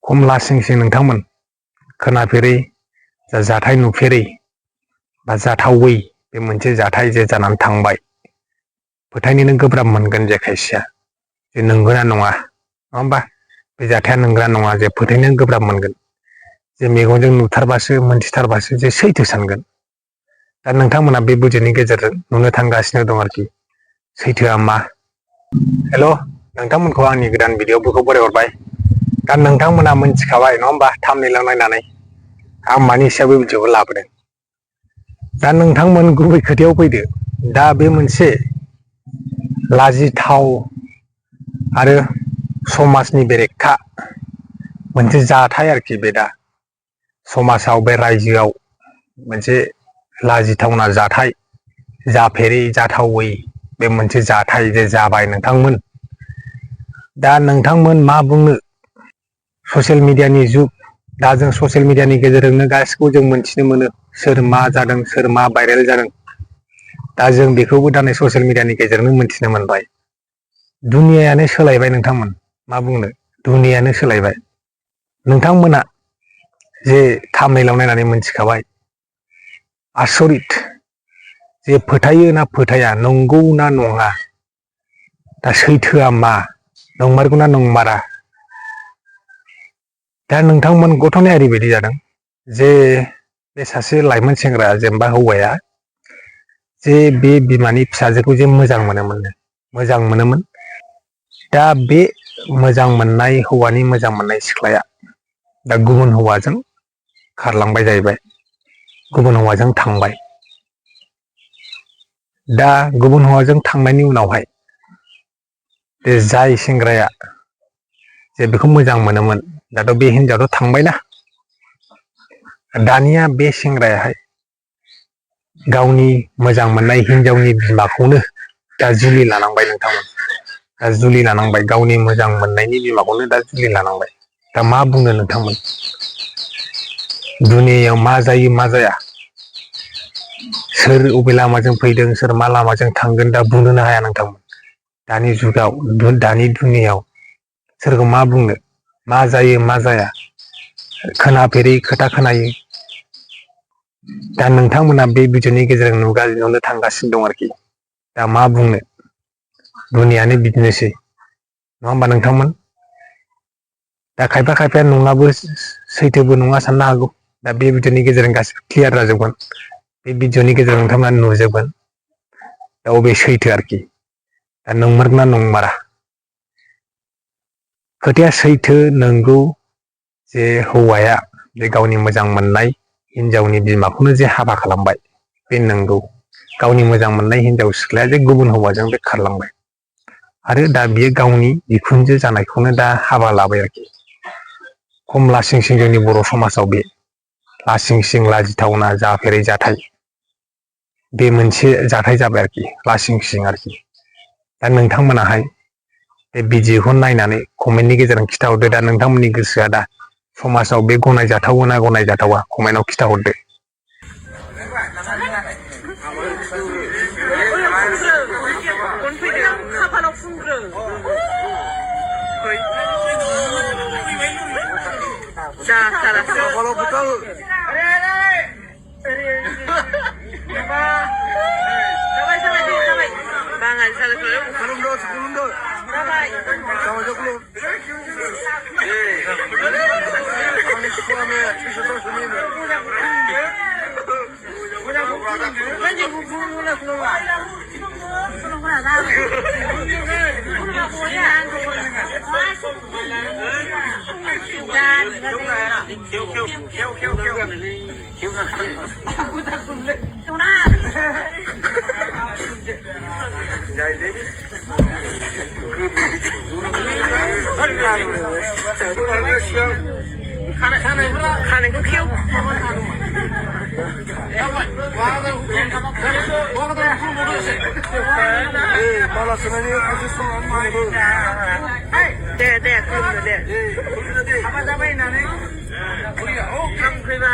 खमला सिं सिं नोंथांमोन खोनाफेरै जाथाय नुफेरै बा जाथावै बे मोनसे जाथाय जे जानानै थांबाय फोथायनोनो गोब्राब मोनगोन जे खायसेया जे नंगौना नङा होमबा बे जाथाया नंगौना नङा जे फोथायनो गोब्राब मोनगोन जे मेगनजों नुथारबासो मोनथिथारबासो जे सैथो सानगोन। दा नोंथांमोना बे भिडिअनि गेजेरजों नुनो थांगासिनो दं आरोखि सैथोआ मा। हेल' नोंथांमोनखौ आंनि गोदान भिडिअफोरखौ बरायहरबाय। दा नोंथांमोना मोनथिखाबाय नङा होमबा थाम्बनेइलाव नायनानै आं मानि सायाव बे भिडिअखौ लाबोदों। दा नोंथांमोन गुबै खोथायाव फैदो। दा बे मोनसे लाजिथाव आरो समाजनि बेरेखा मोनसे जाथाय आरोखि बे दा समाजाव बे रायजोआव मोनसे लाजिथावना जाथाय जाफेरै जाथावै बे मोनसे जाथाय जे जाबाय नोंथांमोन। दा नोंथांमोन मा बुंनो ससियेल मिडियानि जुग। दा जों ससियेल मिडियानि गेजेरजोंनो गासिखौबो जों मोनथिनो मोनो सोर मा जादों सोर मा भाइरेल जादों। दा जों बेखौबो दा नै ससियेल मिडियानि गेजेरजोंनो मोनथिनो मोनबाय। दुनियायानो सोलायबाय नोंथांमोन मा बुंनो दुनियायानो सोलायबाय। नोंथांमोना जे थाम्बनेइलाव नायनानै मोनथिखाबाय आसरित जे फोथायो ना फोथाया नंगौ ना नङा दा सैथोआ मा नंमारगौ ना नंमारा। दा नोंथांमोन घटनाया ओरैबायदि जादों जे बे सासे लाइमोन सेंग्रा जेनेबा हौवाया जे बे बिमानि फिसाजोखौ जे मोजां मोनोमोन। दा बे मोजां मोननाय हौवानि मोजां मोननाय सिख्लाया दा गुबुन हौवाजों खारलांबाय जाहैबाय गुबुन हौवाजों थांबाय। दा गुबुन हौवाजों थांनायनि उनावहाय बे जाय सेंग्राया जे बेखौ मोजां मोनोमोन दाथ' बे हिनजावथ' थांबायना। दानिया बे सेंग्रायाहाय गावनि मोजां मोननाय हिनजावनि बिमाखौनो दा जुलि लानांबाय नोंथांमोन। दा जुलि लानांबाय गावनि मोजां मोननायनि बिमाखौनो दा जुलि लानांबाय। दा मा बुंनो नोंथांमोन दुनियायाव मा जायो मा जाया सोर अबे लामाजों फैदों सोर मा लामाजों थांगोन दा बुंनोनो हाया नोंथांमोन। दानि जुगाव दानि दुनियाव सोरखौ मा बुंनो मा जायो मा जाया खोनाफेरै खोथा खोनायो। दा नोंथांमोना बे भिडिअनि गेजेरजों नुनो थांगासिनो दं आरोखि। दा मा बुंनो दुनियानो बिदिनोसै नङा होमबा नोंथांमोन। दा खायफा खायफाया नङाबो सैथोबो नङा साननो हागौ। दा बे भिडिअनि गेजेरजों गासिबो क्लियार जाजोबगोन। बे भिडिअनि गेजेरजों नोंथांमोना नुजोबगोन दा अबे सैथो आरोखि दा नंमारगौना नंमारा। खोथाया सैथो नंगौ जे हौवाया बे गावनि मोजां मोननाय हिनजावनि बिमाखौनो जे हाबा खालामबाय बे नंगौ। गावनि मोजां मोननाय हिनजाव सिख्लाया जे गुबुन हौवाजों बे खारलांबाय आरो दा बियो गावनि बिखुनजो जानायखौनो दा हाबा लाबाय आरोखि। खम लासिं सिं जोंनि बर' समाजाव बे लासिं सिं लाजिथावना जाफेरै जाथाय बे मोनसे जाथाय जाबाय आरोखि लासिं सिं आरोखि। दा नोंथांमोनाहाय बे भिडिअखौ नायनानै कमेन्टनि गेजेरजों खिन्थाहरदो दा नोंथांमोननि गोसोआ दा समाजाव बे गनायजाथाव ना गनायजाथावा कमेन्टआव खिन्थाहरदो। खानायखौ खेव दे दे खुलुमदो दे हाबा जाबाय होननानै थांफैबाय